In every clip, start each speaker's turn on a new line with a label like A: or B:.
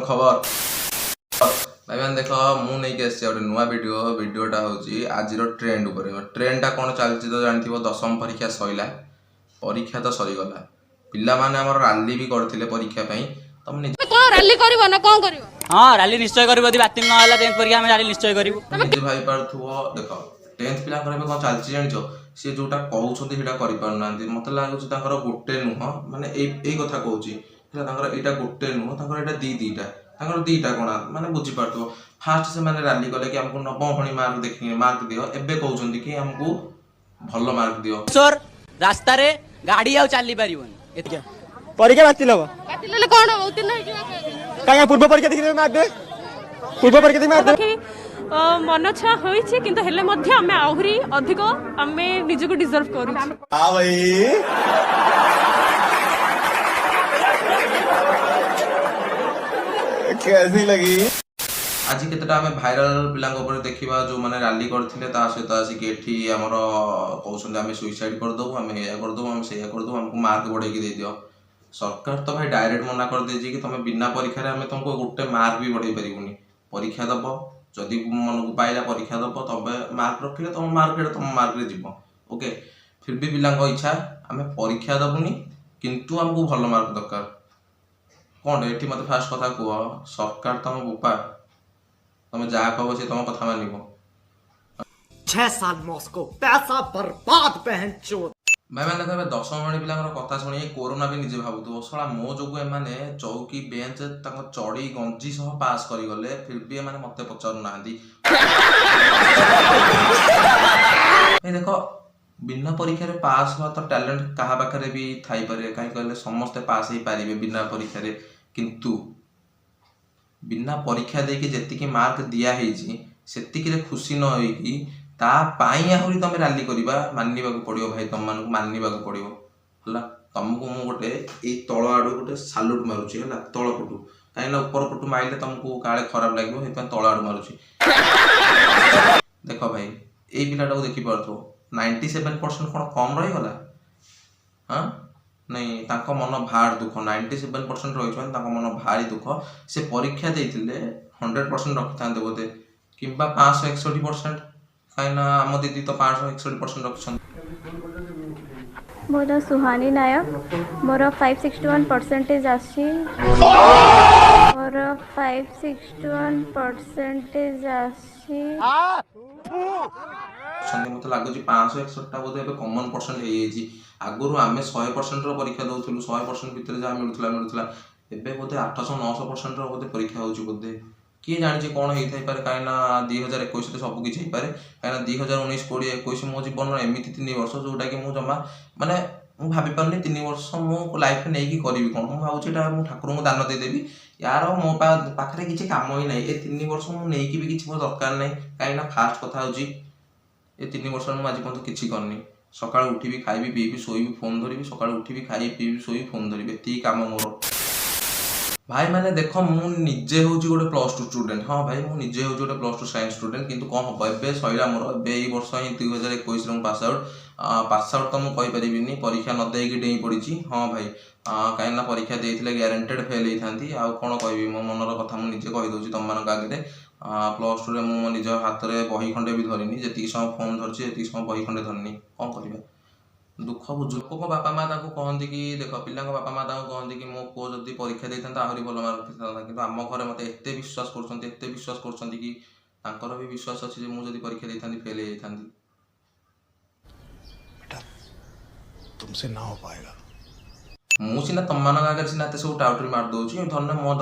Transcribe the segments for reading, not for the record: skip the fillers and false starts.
A: ଖବର? ଭାଇମାନେ ଦେଖ, ମୁଁ ନେଇକି ଆସିଛି ଗୋଟେ ନୂଆ ଭିଡ଼ିଓ। ଭିଡ଼ିଓଟା ହେଉଛି ଆଜିର ଟ୍ରେଣ୍ଡ ଉପରେ। ଟ୍ରେଣ୍ଡଟା କ'ଣ ଚାଲିଛି ତ ଜାଣିଥିବ। ଦଶମ ପରୀକ୍ଷା ସରିଲା, ପରୀକ୍ଷା ତ ସରିଗଲା, ପିଲାମାନେ ଆମର ରାଲି ବି କରିଥିଲେ ପରୀକ୍ଷା ପାଇଁ। ତମେ ନିଜେ
B: କଣ ରାଲି କରିବ ନା କଣ କରିବ?
C: ହଁ, ରାଲି ନିଶ୍ଚୟ କରିବୁ। ଯଦି ବାତିଲ ନ ହେଲା ଟେନ୍ଥ ପରୀକ୍ଷା, ଆମେ ରାଲି ନିଶ୍ଚୟ କରିବୁ।
A: ନିଜେ ଭାବିପାରୁଥିବ। ଦେଖ, ଟେନ୍ଥ ପିଲାଙ୍କର ଏବେ କ'ଣ ଚାଲିଛି ଜାଣିଛ? ସିଏ ଯୋଉଟା କହୁଛନ୍ତି ସେଇଟା କରିପାରୁନାହାନ୍ତି। ମତେ ଲାଗୁଛି ତାଙ୍କର ଗୋଟେ ନୁହଁ, ମାନେ ଏଇ ଏଇ କଥା କହୁଛି ହେଲା, ତାଙ୍କର ଏଇଟା ଗୋଟେ ନୁହଁ, ତାଙ୍କର ଏଇଟା ଦିଟା, ତାଙ୍କର ଦିଟା କଣା। ମାନେ ବୁଝିପାରୁଥିବ। ଫାଷ୍ଟ ସେମାନେ ରାଲି କଲେ କି ଆମକୁ ନବମ ଭଳି ମାର୍କ ଦେଖିକି ମାର୍କ ଦିଅ। ଏବେ କହୁଛନ୍ତି କି ଆମକୁ ଭଲ ମାର୍କ ଦିଅ।
C: ଭୁବନେଶ୍ୱର ରାସ୍ତାରେ ଗାଡି ଆଉ ଚାଲି ପାରିବନି ଏତିକି।
D: ପରୀକ୍ଷା ବାତିଲ ହବ।
B: ବାତିଲ ହେଲେ କଣ ହବ? ଉତ୍ତୀର୍ଣ୍ଣ ହେଇଯିବ?
D: କାହିଁକି? ପୂର୍ବ ପରୀକ୍ଷା ଦେଖିଦେବେ, ମାର୍କ ଦେବେ। ପୂର୍ବ ପରୀକ୍ଷା ଦେଖି ମାର୍କ ଦେବେ।
E: ପାଖେ ମନଛୁଆଁ ହୋଇଛି, କିନ୍ତୁ ହେଲେ ମଧ୍ୟ ଆମେ ଆହୁରି ଅଧିକ ଆମେ ନିଜକୁ ଡିଜର୍ଭ କରୁଛୁ।
D: हाँ भाई, कैसी लगी?
A: ଆଜି କେତେଟା ଆମେ ଭାଇରାଲ ପିଲାଙ୍କ ଉପରେ ଦେଖିବା, ଯୋଉମାନେ ରାଲି କରିଥିଲେ, ତା ସହିତ ଆସିକି ଏଠି ଆମର କହୁଛନ୍ତି ଆମେ ସୁଇସାଇଡ୍ କରିଦେବୁ, ଆମେ ଏଇଆ କରିଦେବୁ, ଆମେ ସେଇଆ କରିଦେବୁ, ଆମକୁ ମାର୍କ ବଢ଼େଇକି ଦେଇଦିଅ। ସରକାର ତ ଭାଇ ଡାଇରେକ୍ଟ ମନା କରିଦେଇଛି କି ତମେ ବିନା ପରୀକ୍ଷାରେ ଆମେ ତମକୁ ଗୋଟେ ମାର୍କ ବି ବଢ଼େଇ ପାରିବୁନି। ପରୀକ୍ଷା ଦବ, ଯଦି ମନକୁ ପାଇଲା ପରୀକ୍ଷା ଦବ, ତମେ ମାର୍କ ରଖିଲେ ତମ ମାର୍କ ଏଇଟା ତମ ମାର୍କରେ ଯିବ। ଓକେ, ଫିର୍ ବି ପିଲାଙ୍କ ଇଚ୍ଛା ଆମେ ପରୀକ୍ଷା ଦବୁନି, କିନ୍ତୁ ଆମକୁ ଭଲ ମାର୍କ ଦରକାର। କ'ଣ ଏଠି ମତେ ଫାଷ୍ଟ କଥା କୁହ, ସରକାର ତମ ବୋପା? ତମେ ଯାହା କହିବ ସେ ତମ କଥା ମାନିବ?
F: 6 साल मॉस्को, पैसा बर्बाद, बहन चोद।
A: ଭାଇମାନେ ଦେଖ, ଏବେ ଦଶମ ଶ୍ରେଣୀ ପିଲାଙ୍କର କଥା ଶୁଣି କୋରୋନା ବି ନିଜେ ଭାବୁଥିବ, ଶଳା ମୋ ଯୋଗୁଁ ଏମାନେ ଚୌକି, ବେଞ୍ଚ, ତାଙ୍କ ଚଡ଼ି, ଗଞ୍ଜି ସହ ପାସ୍ କରିଗଲେ, ଫିର୍ ବି ଏମାନେ ମତେ ପଚାରୁନାହାନ୍ତି। ଭାଇ ଦେଖ, ବିନା ପରୀକ୍ଷାରେ ପାସ୍ ହେବା ତ ଟ୍ୟାଲେଣ୍ଟ କାହା ପାଖରେ ବି ଥାଇପାରେ। କାହିଁକି କହିଲେ ସମସ୍ତେ ପାସ୍ ହେଇପାରିବେ ବିନା ପରୀକ୍ଷାରେ। କିନ୍ତୁ ବିନା ପରୀକ୍ଷା ଦେଇକି ଯେତିକି ମାର୍କ ଦିଆ ହେଇଛି ସେତିକିରେ ଖୁସି ନ ହେଇକି ତା ପାଇଁ ଆହୁରି ତମେ ରାଲି କରିବା, ମାନିବାକୁ ପଡ଼ିବ ଭାଇ, ତମମାନଙ୍କୁ ମାନିବାକୁ ପଡ଼ିବ। ହେଲା, ତମକୁ ମୁଁ ଗୋଟେ ଏଇ ତଳ ଆଡ଼ୁ ଗୋଟେ ସାଲୁଟ ମାରୁଛି, ହେଲା, ତଳ ପଟୁ। କାହିଁକିନା ଉପର ପଟୁ ମାରିଲେ ତମକୁ କାଳେ ଖରାପ ଲାଗିବ, ସେଥିପାଇଁ ତଳ ଆଡ଼ୁ ମାରୁଛି। ଦେଖ ଭାଇ, ଏଇ ପିଲାଟାକୁ ଦେଖିପାରୁଥିବ, 97% କ'ଣ କମ୍ ରହିଗଲା? ହଁ ନାଇଁ, ତାଙ୍କ ମନ ଭାରି ଦୁଃଖ। 97% ରହିଛି ମାନେ ତାଙ୍କ ମନ ଭାରି ଦୁଃଖ। ସେ ପରୀକ୍ଷା ଦେଇଥିଲେ 100% ରଖିଥାନ୍ତେ ବୋଧେ, କିମ୍ବା 561%। କାହିଁକିନା ଆମ ଦିଦି ତ 561% ରଖିଛନ୍ତି।
G: ମୋ ନାଁ ସୁହାନୀ ନାୟକ। ମୋର 561 ପରସେଣ୍ଟେଜ୍ ଆସିଛି। ମୋର 561 ପରସେଣ୍ଟେଜ୍ ଆସିଛି।
A: ଅଛନ୍ତି। ମୋତେ ଲାଗୁଛି 561ଟା ବୋଧେ ଏବେ କମନ୍ ପରସେଣ୍ଟ ହେଇଯାଇଛି। ଆଗରୁ ଆମେ 100%ର ପରୀକ୍ଷା ଦେଉଥିଲୁ, 100% ଭିତରେ ଯାହା ମିଳୁଥିଲା ମିଳୁଥିଲା। ଏବେ ବୋଧେ 800 900%ର ବୋଧେ ପରୀକ୍ଷା ହେଉଛି ବୋଧେ। କିଏ ଜାଣିଛି କ'ଣ ହେଇଥାଇପାରେ? କାହିଁକିନା 2021ରେ ସବୁ କିଛି ହେଇପାରେ। କାହିଁକିନା 2019, 20, 21 ମୋ ଜୀବନର ଏମିତି 3 ବର୍ଷ, ଯୋଉଟାକି ମୁଁ ଜମା ମାନେ ମୁଁ ଭାବିପାରୁନି 3 ବର୍ଷ ମୁଁ ଲାଇଫରେ ନେଇକି କରିବି କ'ଣ। ମୁଁ ଭାବୁଛି ଏଇଟା ମୁଁ ଠାକୁରଙ୍କୁ ଦାନ ଦେଇଦେବି, ୟାର ମୋ ପାଖରେ କିଛି କାମ ହିଁ ନାହିଁ। ଏ 3 ବର୍ଷ ମୁଁ ନେଇକି ବି କିଛି ମୋର ଦରକାର ନାହିଁ। କାହିଁକିନା ଫାଷ୍ଟ କଥା ହେଉଛି, ଏ 3 ବର୍ଷରେ ମୁଁ ଆଜି ପର୍ଯ୍ୟନ୍ତ କିଛି କରିନି। ସକାଳୁ ଉଠିବି, ଖାଇବି, ପିଇବି, ଶୋଇବି, ଫୋନ୍ ଧରିବି। ସକାଳୁ ଉଠିବି, ଖାଇବି, ପିଇବି, ଶୋଇବି, ଫୋନ୍ ଧରିବି, ଏତିକି କାମ ମୋର। ଭାଇମାନେ ଦେଖ, ମୁଁ ନିଜେ ହେଉଛି ଗୋଟେ ପ୍ଲସ୍ ଟୁ ଷ୍ଟୁଡେଣ୍ଟ। ହଁ ଭାଇ, ମୁଁ ନିଜେ ହେଉଛି ଗୋଟେ ପ୍ଲସ୍ ଟୁ ସାଇନ୍ସ ଷ୍ଟୁଡେଣ୍ଟ। କିନ୍ତୁ କ'ଣ ହବ, ଏବେ ସରିଲା ମୋର। ଏବେ ଏଇ ବର୍ଷ ହିଁ 2021ରେ ମୁଁ ପାସ୍ ଆଉଟ୍। ପାସ୍ ଆଉଟ୍ ତ ମୁଁ କହିପାରିବିନି, ପରୀକ୍ଷା ନ ଦେଇକି ଡେଇଁ ପଡ଼ିଛି। ହଁ ଭାଇ, କାହିଁକିନା ପରୀକ୍ଷା ଦେଇଥିଲେ ଗ୍ୟାରେଣ୍ଟେଡ୍ ଫେଲ୍ ହେଇଥାନ୍ତି। ଆଉ କ'ଣ କହିବି, ମୋ ମନର କଥା ମୁଁ ନିଜେ କହିଦେଉଛି ତମମାନଙ୍କ ଆଗରେ। ପ୍ଲସ୍ ଟୁରେ ମୁଁ ମୋ ନିଜ ହାତରେ ବହି ଖଣ୍ଡେ ବି ଧରିନି। ଯେତିକି ସମୟ ଫୋନ୍ ଧରିଛି, ସେତିକି ସମୟ ବହି ଖଣ୍ଡେ ଧରିନି। କ'ଣ କରିବା, ଦୁଃଖ ବୁଝୁ। ଲୋକଙ୍କ ବାପା ମା ତାଙ୍କୁ କହନ୍ତି କି, ଦେଖ, ପିଲାଙ୍କ ବାପା ମା ତାଙ୍କୁ କହନ୍ତି କି ମୋ ପୁଅ ଯଦି ପରୀକ୍ଷା ଦେଇଥାନ୍ତା ଆହୁରି ଭଲ ମାର୍କ ରଖିଥାନ୍ତା। କିନ୍ତୁ ଆମ ଘରେ ମୋତେ ଏତେ ବିଶ୍ୱାସ କରୁଛନ୍ତି, ଏତେ ବିଶ୍ୱାସ କରୁଛନ୍ତି କି ତାଙ୍କର ବି ବିଶ୍ୱାସ ଅଛି ଯେ ମୁଁ ଯଦି ପରୀକ୍ଷା ଦେଇଥାନ୍ତି ଫେଲ୍ ହେଇଯାଇଥାନ୍ତି।
H: बेटा, तुमसे ना हो पाएगा।
A: ମୁଁ ସିନା ତମମାନଙ୍କ ଆଗରେ ସିନା ଏତେ ସବୁ ଟାଉଟରି ମାରି ଦଉଛି। ଧନ୍ୟ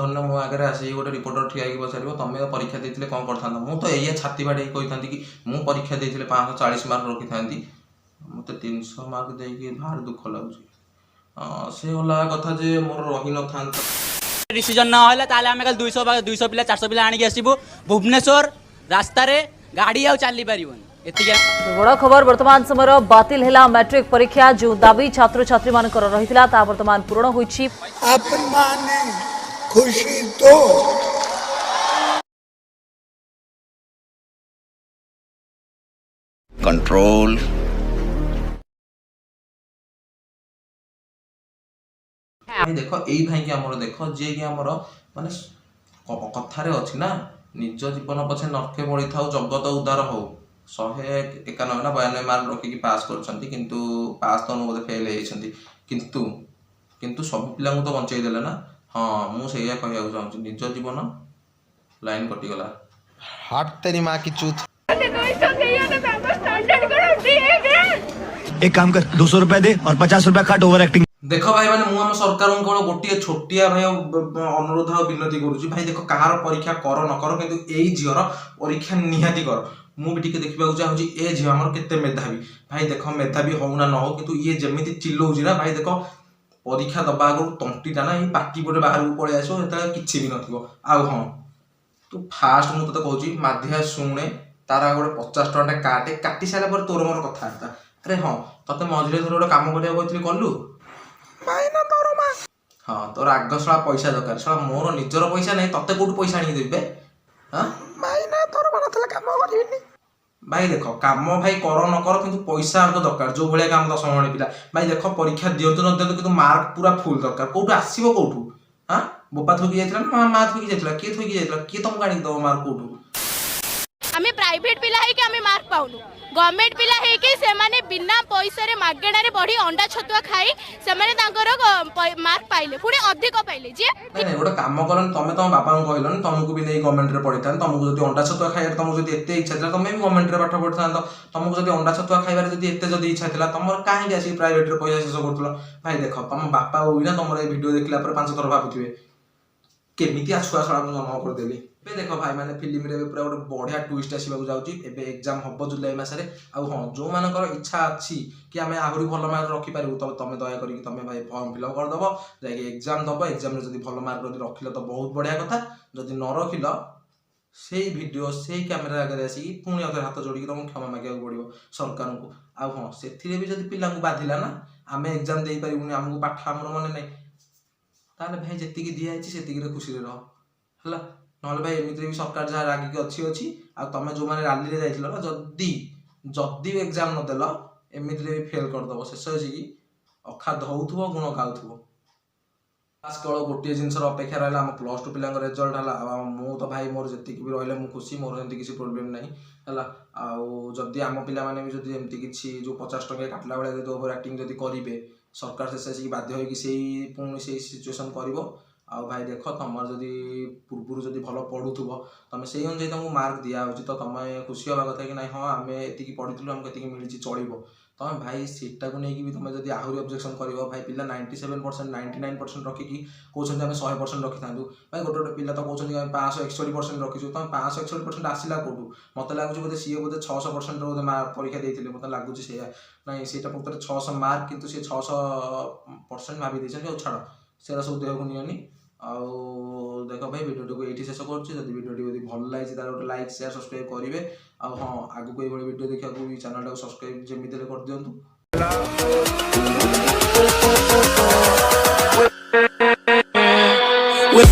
A: ମୋ ଆଗରେ ଆସିକି ଗୋଟେ ରିପୋର୍ଟର ଠିଆ ହେଇକି ପଚାରିବ, ତମେ ପରୀକ୍ଷା ଦେଇଥିଲେ କ'ଣ କରିଥାନ୍ତ? ମୁଁ ତ ଏଇଆ ଛାତି ବାଡ଼େଇକି କହିଥାନ୍ତି କି ମୁଁ ପରୀକ୍ଷା ଦେଇଥିଲେ 540 ମାର୍କ ରଖିଥାନ୍ତି। ମୋତେ 300 ମାର୍କ ଦେଇକି ଭାରି ଦୁଃଖ ଲାଗୁଛି। ସେ ଅଲଗା କଥା ଯେ ମୋର ରହିନଥାନ୍ତା।
C: ଡିସିଜନ ନ ହେଲା, ତାହେଲେ ଆମେ କାଲି 200 200 ପିଲା, 400 ପିଲା ଆଣିକି ଆସିବୁ। ଭୁବନେଶ୍ୱର ରାସ୍ତାରେ ଗାଡି ଆଉ ଚାଲି ପାରିବନି ଏତିକି।
I: ବଡ଼ ଖବର ବର୍ତ୍ତମାନ ସମୟର, ବାତିଲ ହେଲା ମାଟ୍ରିକ ପରୀକ୍ଷା। ଯେଉଁ ଦାବି ଛାତ୍ରଛାତ୍ରୀମାନଙ୍କର ରହିଥିଲା, ତାହା ବର୍ତ୍ତମାନ ପୂରଣ ହୋଇଛି।
H: अपने खुशी तो
J: कंट्रोल।
A: ଭାଇ ଦେଖ, ଏଇ ଭାଇକି ଆମର ଦେଖ, ଯିଏକି ଆମର ମାନେ କଥାରେ ଅଛି ନା, ନିଜ ଜୀବନ ପଛେ ନର୍କେ ପଡ଼ିଥାଉ, ଜଗତ ଉଦ୍ଧାର ହଉ। 191 ନା 92 ମାର୍କ ରଖିକି ପାସ୍ କରିଛନ୍ତି, କିନ୍ତୁ ପାସ୍ ତ ନୁହଁ, ବୋଧେ ଫେଲ୍ ହେଇଯାଇଛନ୍ତି। କିନ୍ତୁ କିନ୍ତୁ ସବୁ ପିଲାଙ୍କୁ ତ ବଞ୍ଚେଇ ଦେଲେ ନା। ହଁ, ମୁଁ ସେଇଆ କହିବାକୁ ଚାହୁଁଛି, ନିଜ ଜୀବନ ଲାଇନ୍ କଟିଗଲା।
J: हट तेरी माँ की चूत।
H: एक काम कर, 200 रुपए दे और 50 रुपया काट ओवर एक्टिंग।
A: ଦେଖ ଭାଇ ମାନେ, ମୁଁ ଆମ ସରକାରଙ୍କୁ କେବଳ ଗୋଟିଏ ଛୋଟିଆ ଭାଇ ଆଉ ଅନୁରୋଧ ଆଉ ବିନତି କରୁଛି। ଭାଇ ଦେଖ, କାହାର ପରୀକ୍ଷା କର ନ କର, କିନ୍ତୁ ଏଇ ଝିଅର ପରୀକ୍ଷା ନିହାତି କର। ମୁଁ ବି ଟିକେ ଦେଖିବାକୁ ଚାହୁଁଛି ଏ ଝିଅ ଆମର କେତେ ମେଧାବୀ। ଭାଇ ଦେଖ, ମେଧାବୀ ହଉ ନା ନ ହଉ, କିନ୍ତୁ ଇଏ ଯେମିତି ଚିଲଉଛି ନା, ଭାଇ ଦେଖ, ପରୀକ୍ଷା ଦବା ଆଗରୁ ତଣ୍ଟିଟା ନା ଏଇ ପାଟି ପଟେ ବାହାରକୁ ପଳେଇ ଆସିବ, ସେତେବେଳେ କିଛି ବି ନଥିବ। ଆଉ ହଁ, ତୁ ଫାଷ୍ଟ ମୁଁ ତୋତେ କହୁଛି, ମାଧିଆ ଶୁଣେ, ତାର ଆଉ ଗୋଟେ 50 ଟଙ୍କାଟା କାଟେ। କାଟି ସାରିଲା ପରେ ତୋର ମୋର କଥାବାର୍ତ୍ତା। ଆରେ ହଁ, ତତେ ମଝିରେ ଥରେ ଗୋଟେ କାମ କରିବାକୁ କହିଥିଲି, କଲୁ? ଭାଇନା ଦରମା। ହଁ, ତୋର ଆଗ ଶଳା ପଇସା ଦରକାର। ଶଳା, ମୋର ନିଜର ପଇସା ନାହିଁ, ତତେ କୋଉଠୁ ପଇସା ଆଣିକି ଦେବି ବେ? ହଁ ଭାଇନା, ଦରମା ନଥିଲେ କାମ କରିବିନି। ଭାଇ ଦେଖ, କାମ ଭାଇ କର ନ କର, କିନ୍ତୁ ପଇସା ଆଗ ଦରକାର। ଯୋଉ ଭଳିଆ କାମ, ଦଶମ ଶ୍ରେଣୀ ପିଲା, ଭାଇ ଦେଖ, ପରୀକ୍ଷା ଦିଅନ୍ତୁ ନ ଦିଅନ୍ତୁ, କିନ୍ତୁ ମାର୍କ ପୁରା ଫୁଲ ଦରକାର। କୋଉଠୁ ଆସିବ, କୋଉଠୁ? ହଁ, ବୋପା ଥୋଇକି ଯାଇଥିଲା ନା ମା ଥୋଇକି ଯାଇଥିଲା? କିଏ ଥୋଇକି ଯାଇଥିଲା? କିଏ ତମକୁ ଆଣିକି ଦବ ମାର୍କ କୋଉଠୁ?
B: ଆମେ ପ୍ରାଇଭେଟ ପିଲା ହେଇକି ଆମେ ମାର୍କ ପାଉନୁ। ଗଭର୍ଣ୍ଣମେଣ୍ଟ ପିଲା ହେଇକି ସେମାନେ ବିନା ପଇସାରେ ମାଗଣାରେ ପଢି, ଅଣ୍ଡା ଛତୁଆ ଖାଇ ସେମାନେ ତାଙ୍କର ମାର୍କ ପାଇଲେ, ପୁଣି ଅଧିକ ପାଇଲେ ଯିଏ
A: ନାଇଁ ନାଇଁ, ଗୋଟେ କାମ କଲନି, ତମେ ତମ ବାପାଙ୍କୁ କହିଲନି, ତମକୁ ବି ନେଇ ଗଭର୍ଣ୍ଣମେଣ୍ଟରେ ପଢିଥାନ୍ତେ। ତମକୁ ଯଦି ଅଣ୍ଡା ଛତୁଆ ଖାଇବାରେ ତମକୁ ଯଦି ଏତେ ଇଚ୍ଛା ଥିଲା, ତମେ ବି ଗଭର୍ଣ୍ଣମେଣ୍ଟରେ ପାଠ ପଢିଥାନ୍ତ। ତମକୁ ଯଦି ଅଣ୍ଡା ଛତୁଆ ଖାଇବାରେ ଯଦି ଏତେ ଯଦି ଇଚ୍ଛା ଥିଲା, ତମର କାହିଁକି ଆସିକି ପ୍ରାଇଭେଟରେ ପଇସା ଶେଷ କରୁଥିଲ? ଭାଇ ଦେଖ, ତମ ବାପା ବୋଉ ବି ନା ତମର ଏଇ ଭିଡ଼ିଓ ଦେଖିଲା ପରେ ପାଞ୍ଚ ଥର ଭାବୁଥିବେ, କେମିତିଆ ଛୁଆ ଶଳା ମୁଁ ଜନ୍ମ କରିଦେଲି। ଏବେ ଦେଖ ଭାଇ ମାନେ, ଫିଲ୍ମରେ ଏବେ ପୁରା ଗୋଟେ ବଢିଆ ଟୁଇଷ୍ଟ ଆସିବାକୁ ଯାଉଛି। ଏବେ ଏକ୍ଜାମ ହବ ଜୁଲାଇ ମାସରେ। ଆଉ ହଁ, ଯୋଉମାନଙ୍କର ଇଚ୍ଛା ଅଛି କି ଆମେ ଆହୁରି ଭଲ ମାର୍କ ରଖିପାରିବୁ, ତ ତମେ ଦୟା କରିକି ତମେ ଭାଇ ଫର୍ମ ଫିଲ୍ଅପ୍ କରିଦବ, ଯାଇକି ଏକ୍ଜାମ ଦବ। ଏକ୍ଜାମରେ ଯଦି ଭଲ ମାର୍କ ଯଦି ରଖିଲ ତ ବହୁତ ବଢିଆ କଥା। ଯଦି ନ ରଖିଲ, ସେଇ ଭିଡ଼ିଓ ସେଇ କ୍ୟାମେରା ଆଗରେ ଆସିକି ପୁଣି ଆଉଥରେ ହାତ ଯୋଡ଼ିକି ତମକୁ କ୍ଷମା ମାଗିବାକୁ ପଡ଼ିବ ସରକାରଙ୍କୁ। ଆଉ ହଁ, ସେଥିରେ ବି ଯଦି ପିଲାଙ୍କୁ ବାଧିଲା ନା ଆମେ ଏକ୍ଜାମ ଦେଇପାରିବୁନି, ଆମକୁ ପାଠ ଆମର ମନେ ନାହିଁ, ତାହେଲେ ଭାଇ ଯେତିକି ଦିଆହେଇଛି ସେତିକିରେ ଖୁସିରେ ରହ, ହେଲା। ନହେଲେ ଭାଇ ଏମିତିରେ ବି ସରକାର ଯାହା ରାଗିକି ଅଛି ଅଛି, ଆଉ ତମେ ଯୋଉମାନେ ରାଲିରେ ଯାଇଥିଲ ନା, ଯଦି ଯଦି ବି ଏକ୍ଜାମ ନଦେଲ, ଏମିତିରେ ବି ଫେଲ୍ କରିଦବ। ଶେଷ ହେଇକି ଅଖା ଧଉଥିବ, ଗୁଣ ଗାଉଥିବ। ବାସ୍, କେବଳ ଗୋଟିଏ ଜିନିଷର ଅପେକ୍ଷା ରହିଲା, ଆମ ପ୍ଲସ୍ ଟୁ ପିଲାଙ୍କ ରେଜଲ୍ଟ ହେଲା। ଆଉ ମୁଁ ତ ଭାଇ ମୋର ଯେତିକି ବି ରହିଲେ ମୁଁ ଖୁସି, ମୋର ସେମିତି କିଛି ପ୍ରୋବ୍ଲେମ୍ ନାହିଁ, ହେଲା। ଆଉ ଯଦି ଆମ ପିଲାମାନେ ବି ଯଦି ଏମିତି କିଛି ଯୋଉ 50 ଟଙ୍କିଆ କାଟିଲା ଭଳିଆ ଯଦି ଓଭର ଆକ୍ଟିଂ ଯଦି କରିବେ, ସରକାର ଶେଷ ଆସିକି ବାଧ୍ୟ ହେଇକି ସେଇ ପୁଣି ସେଇ ସିଚୁଏସନ୍ କରିବ। ଆଉ ଭାଇ ଦେଖ, ତମର ଯଦି ପୂର୍ବରୁ ଯଦି ଭଲ ପଢ଼ୁଥିବ, ତମେ ସେଇ ଅନୁଯାୟୀ ତମକୁ ମାର୍କ ଦିଆହେଉଛି, ତ ତମେ ଖୁସି ହେବା କଥା କି ନାଇଁ, ହଁ, ଆମେ ଏତିକି ପଢ଼ିଥିଲୁ, ଆମକୁ ଏତିକି ମିଳିଛି, ଚଳିବ। ତମେ ଭାଇ ସେଇଟାକୁ ନେଇକି ବି ତମେ ଯଦି ଆହୁରି ଅବଜେକ୍ସନ୍ କରିବ, ଭାଇ ପିଲା 97%, 99% ରଖିକି କହୁଛନ୍ତି ଆମେ 100% ରଖିଥାନ୍ତୁ। ଭାଇ, ଗୋଟେ ଗୋଟେ ପିଲା ତ କହୁଛନ୍ତି ଆମେ 561% ରଖିଛୁ। ତମେ 561% ଆସିଲା କୋଉଠୁ? ମୋତେ ଲାଗୁଛି ବୋଧେ ସିଏ ବୋଧେ 600%ର ବୋଧେ ମାର୍କ ପରୀକ୍ଷା ଦେଇଥିଲେ, ମୋତେ ଲାଗୁଛି ସେଇଆ। ନାଇଁ, ସେଇଟା ପ୍ରକୃତରେ 600 ମାର୍କ, କିନ୍ତୁ ସେ 600% ଭାବି ଦେଇଛନ୍ତି। ଆଉ ଛାଡ଼, ସେଗୁଡ଼ା ସବୁ ଦେହକୁ ନିଅନି। ଆଉ ଦେଖ ଭାଇ, ଭିଡ଼ିଓଟିକୁ ଏଇଠି ଶେଷ କରୁଛି। ଯଦି ଭିଡ଼ିଓଟି ଯଦି ଭଲ ଲାଗିଛି, ତାହେଲେ ଗୋଟେ ଲାଇକ୍, ସେୟାର, ସବସ୍କ୍ରାଇବ୍ କରିବେ। ଆଉ ହଁ, ଆଗକୁ ଏଇଭଳି ଭିଡ଼ିଓ ଦେଖିବାକୁ ବି ଚ୍ୟାନେଲଟାକୁ ସବସ୍କ୍ରାଇବ୍ ଯେମିତି ହେଲେ କରିଦିଅନ୍ତୁ।
H: With